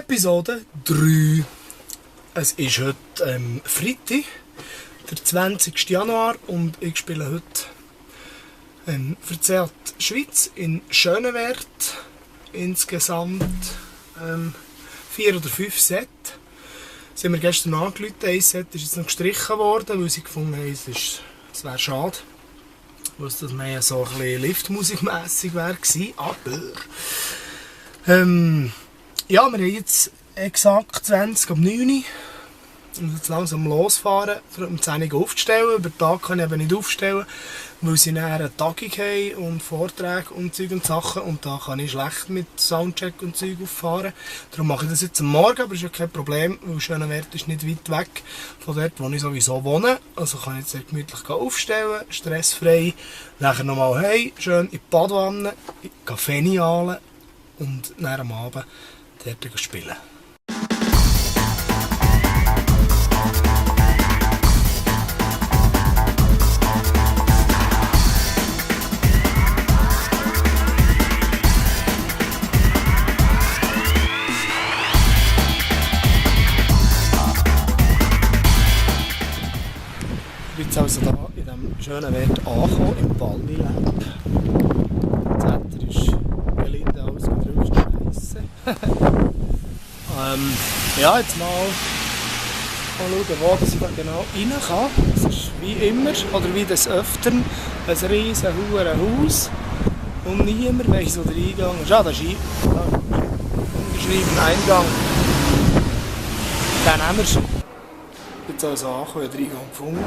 Episode 3. Es ist heute Freitag, der 20. Januar und ich spiele heute für die Seat Schweiz in Schönewert. Insgesamt 4 oder 5 Sets. Sie haben mir gestern angerufen, ein Set ist jetzt noch gestrichen worden, weil sie gefunden haben, es wäre schade, weil es das mehr so ein bisschen Liftmusikmässig wäre gewesen. Aber ja, wir haben jetzt exakt 20 ab 9 Uhr. Ich muss jetzt langsam losfahren, um 10 Uhr aufzustellen. Über den Tag kann ich eben nicht aufstellen, weil sie nachher eine Tagung haben und Vorträge und Zeug und Sachen. Und da kann ich schlecht mit Soundcheck und Zeug auffahren. Darum mache ich das jetzt am Morgen, aber das ist ja kein Problem, weil Schönewert ist nicht weit weg von dort, wo ich sowieso wohne. Also kann ich jetzt sehr gemütlich aufstellen, stressfrei. Nachher nochmal heim, schön in die Badwanne, Kaffee holen und dann am Abend dort spielen. Ich bin jetzt also hier in diesem schönen Wert angekommen, im Balli-Lab. Das Wetter ist gelinde ausgedrückt scheisse. Ja, jetzt mal schauen, wo ich da genau rein kann. Es ist wie immer, oder wie des Öfteren, ein riesen Haus und niemand weiss, wo der Eingang ist. Ah, das ist ungeschrieben Eingang. Den haben wir. Jetzt also angekommen, den Eingang gefunden.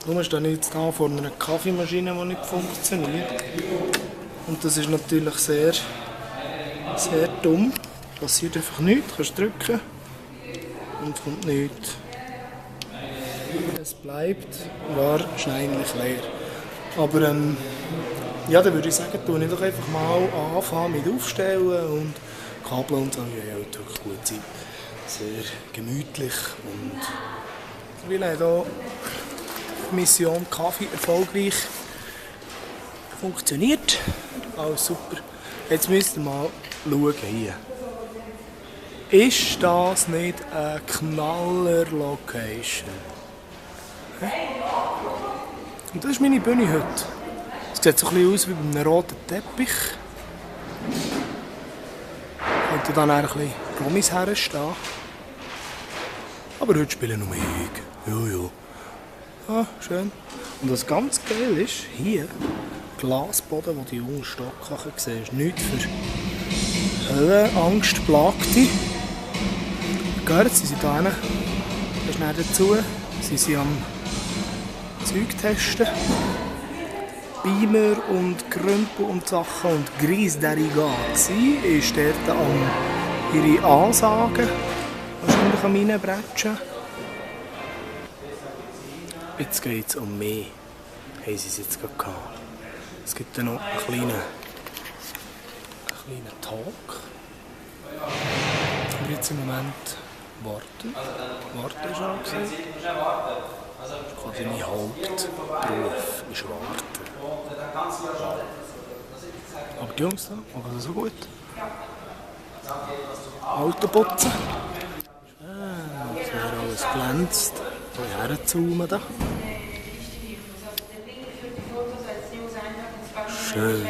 Darum stehe ich jetzt hier vor einer Kaffeemaschine, die nicht funktioniert. Und das ist natürlich sehr, sehr dumm. Passiert einfach nichts, du kannst drücken und kommt nichts. Es bleibt wahrscheinlich leer. Aber ja, dann würde ich sagen, tue ich doch einfach mal anfangen mit Aufstellen und Kabel und so. Ja, ja, wirklich gute Zeit. Sehr gemütlich und wir haben hier Mission Kaffee erfolgreich funktioniert. Alles super. Jetzt müsst ihr mal schauen hier. Ist das nicht eine Knaller-Location? Und das ist meine Bühne heute. Es sieht so ein bisschen aus wie bei einem roten Teppich. Könnte dann ein bisschen Promis herstehen. Aber heute spielen nur ich. Ja. Ah, schön. Und was ganz geil ist, hier, Glasboden, wo die jungen Stockkachen siehst, nichts für Höhenangstplagte. Gehört, sie sind hier hinten. Das ist nicht dazu. Sie sind am Zeug testen. Beamer und Krümpel und Sachen und Gris d'Arrigat ist dort am ihre Ansagen wahrscheinlich am reinbretschen. Jetzt geht es um mich. Haben sie es jetzt gerade gehabt. Es gibt dann noch einen kleinen Talk. Aber jetzt im Moment warten. Warten ist angesehen. Quasi mein Hauptberuf ist warten. Aber die Jungs da machen das so gut. Auto putzen. Das wäre alles glänzt. Hier herzoomen da. Schön.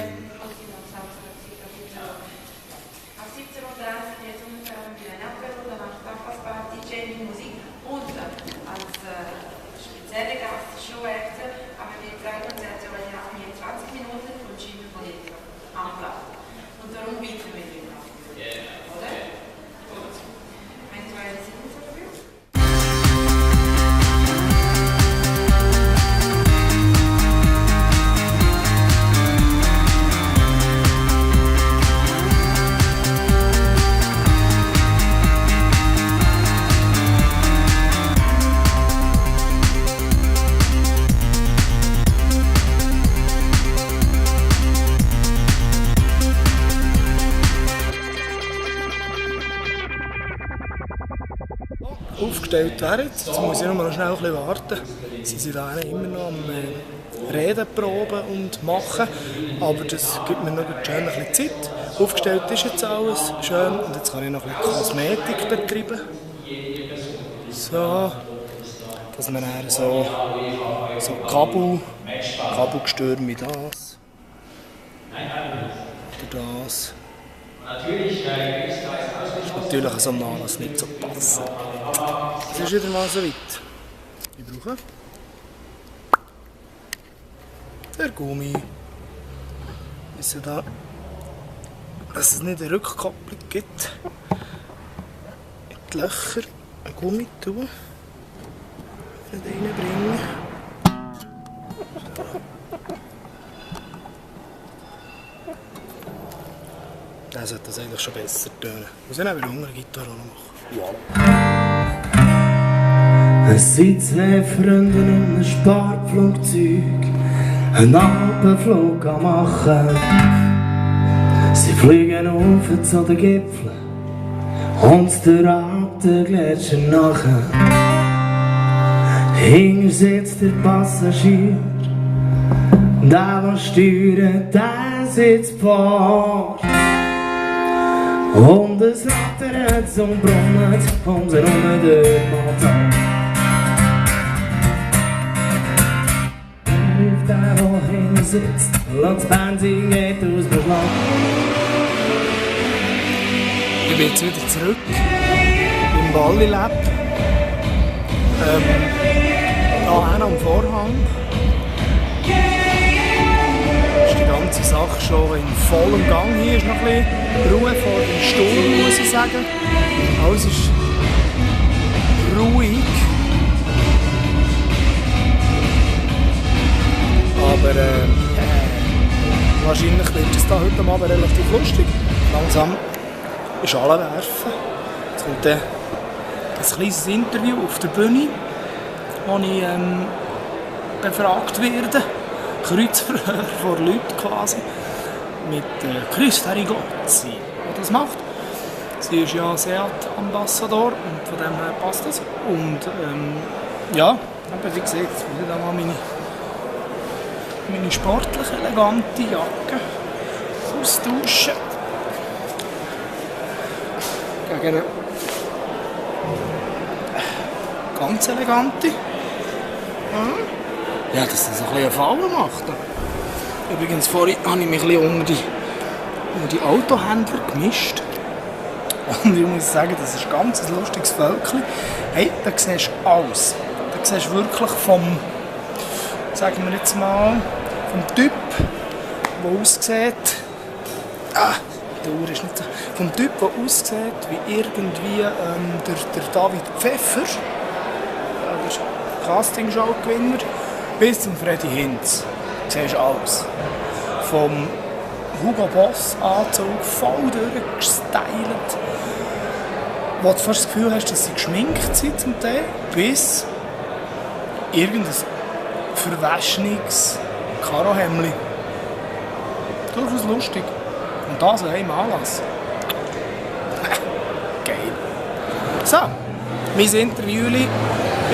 Aufgestellt wäre jetzt muss ich noch schnell ein bisschen warten. Sie sind da immer noch am Reden proben und machen. Aber das gibt mir noch schön ein bisschen Zeit. Aufgestellt ist jetzt alles schön und jetzt kann ich noch ein bisschen Kosmetik betreiben. So, dass man dann so Kabelgestürme wie das oder das. Ist natürlich so ein Anlass nicht so passend. Es ist wieder mal so weit. Ich brauche den Gummi. Wissen da, dass es nicht eine Rückkopplung gibt. In die Löcher einen Gummi tun. Nicht reinbringen. Dann sollte das eigentlich schon besser tönen. Wir müssen auch wieder eine Gitarre machen. Ja. Es sind zwei Freunde in einem Sparflugzeug einen Abendflug machen. Sie fliegen auf zu den Gipfeln und der alte Gletscher nachher. Hinter sitzt der Passagier, der was steuert, der sitzt vor. Und es rattert zum Brunnen und sie runden durch Motor. Rief der, wo hinten sitzt, und das Benzin geht aus dem Schlag. Ich bin jetzt wieder zurück im Valley Lab. Hier am Vorhang ist die ganze Sache schon in vollem Gang. Hier ist noch ein bisschen Ruhe vor dem Sturm, muss ich sagen. Alles ist ruhig. Aber wahrscheinlich wird es da heute Abend relativ lustig. Langsam ist alle werfen. Jetzt kommt ein kleines Interview auf der Bühne, wo ich befragt werde. Kreuzverhör vor Leuten quasi. Mit Christa Rigozzi, die das macht. Sie ist ja Seat-Ambassador und von dem her passt das. Und ja, wie gesagt, jetzt will ich da mal meine sportlich elegante Jacke austauschen. Gegen eine ganz elegante. Ja, dass das ein bisschen Fallen macht. Übrigens, vorhin habe ich mich ein bisschen unter die Autohändler gemischt. Und ich muss sagen, das ist ein ganz lustiges Völkchen. Hey, da siehst du alles. Da siehst du wirklich sagen wir jetzt mal, vom Typ, der aussieht, die Uhr ist nicht so, vom Typ, der aussieht wie irgendwie der David Pfeffer, der Castingshow-Gewinner, bis zum Freddy Hinz. Du siehst alles. Vom Hugo Boss Anzug voll durchgestylt, wo du fast das Gefühl hast, dass sie geschminkt sind zum Teil, bis irgendein verwaschenes Karohemli. Durchaus lustig. Und das an einem Anlass. Geil. So, mein Interview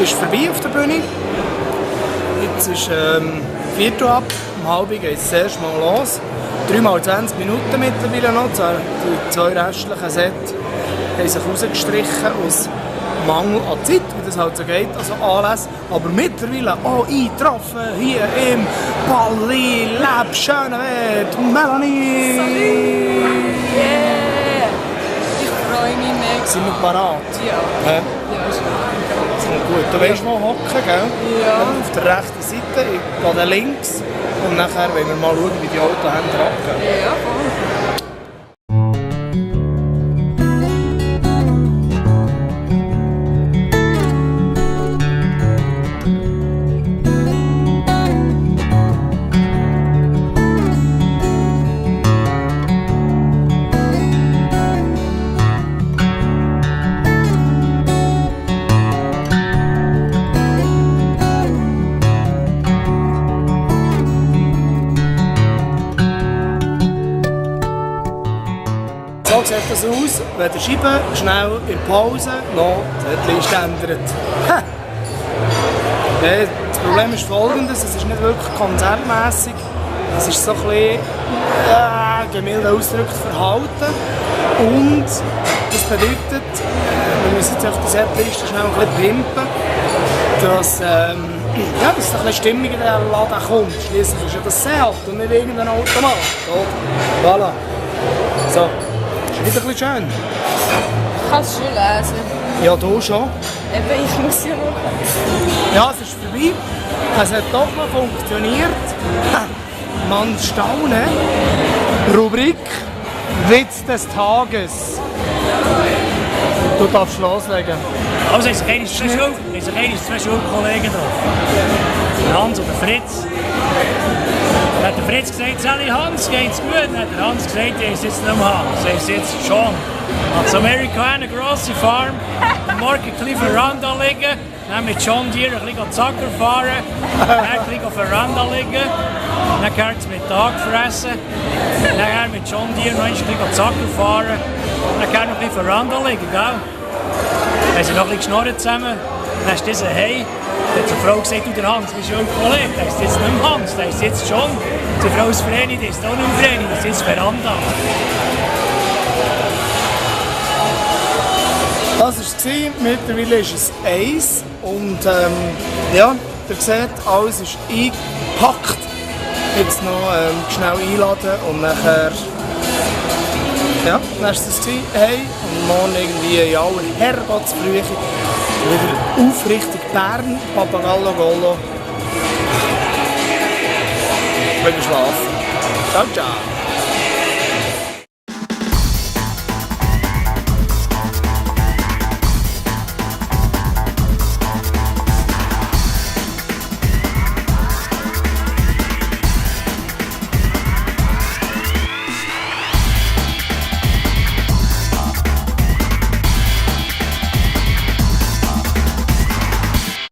ist vorbei auf der Bühne. Jetzt ist 4 Uhr ab, um halb geht es das erste Mal los. 3 mal 20 Minuten mittlerweile noch. Die 2 restlichen Sets haben sich rausgestrichen aus Mangel an Zeit, wie das halt so geht, also Anlässe. Aber mittlerweile auch eingetroffen hier im Valley Lab. Schönen Wert, Melanie! Salut! Yeah! Ich freue mich mega. Sind wir parat? Ja. Ja. Ja, ist Gut, du weißt, wo hocken, gell? Ja. Auf der rechten Seite, ich gehe links. Und nachher wollen wir mal schauen, wie die Autohändler abgehen. Ja, voll. So sieht das aus, wenn der Scheibe schnell in der Pause noch die Liste ändert. Das Problem ist folgendes, es ist nicht wirklich konzertmässig. Es ist so ein bisschen gemilde ausgedrückt Verhalten. Und das bedeutet, wir müssen jetzt auf die Setliste schnell ein bisschen pimpen, dass, dass ein bisschen Stimmung in den Laden kommt. Schliesslich ist ja das Set und nicht irgendein Automat. Oder? Voilà. So, ist wieder ein bisschen schön. Ich kann es schon lesen. Ja, du schon. Eben, ich muss ja noch. Ja, es ist vorbei. Es hat doch noch funktioniert. Man staune. Rubrik Witz des Tages. Du darfst loslegen. Also, es sind keine zwei Schulkollegen drauf. Der Hans und der Fritz. Dann hat der Fritz gesagt, Sally Hans, geht's gut? Dann hat der Hans gesagt, er ist jetzt nicht mehr Hans, er ist jetzt Sean. Als Amerika eine grosse Farm, am Morgen ein bisschen Veranda liegen, dann mit John Deere ein bisschen Zacker fahren, dann ein bisschen auf Veranda liegen, dann gehört es Mittag fressen, dann mit John Deere noch ein bisschen Zacker fahren, dann gehört noch ein bisschen Veranda liegen, gell? Dann haben sie noch ein bisschen geschnurrt zusammen, dann ist dieser Hey. Dann hat die Frau gesagt, du, der Hans, bist du ein Kollege, der ist jetzt nicht mehr Hans, der ist jetzt John. Die Frau ist Vreni, die ist auch nicht mehr Vreni, das ist jetzt Veranda. Das war es. Mittlerweile ist es 1 und ja, ihr seht, alles ist eingepackt. Jetzt noch schnell einladen und nachher, ja, dann ist es hey, und morgen irgendwie in aller Herrgottsfrühe wieder auf Richtung Bern, Papagallo Gollo. Ich will schlafen. Ciao, ciao.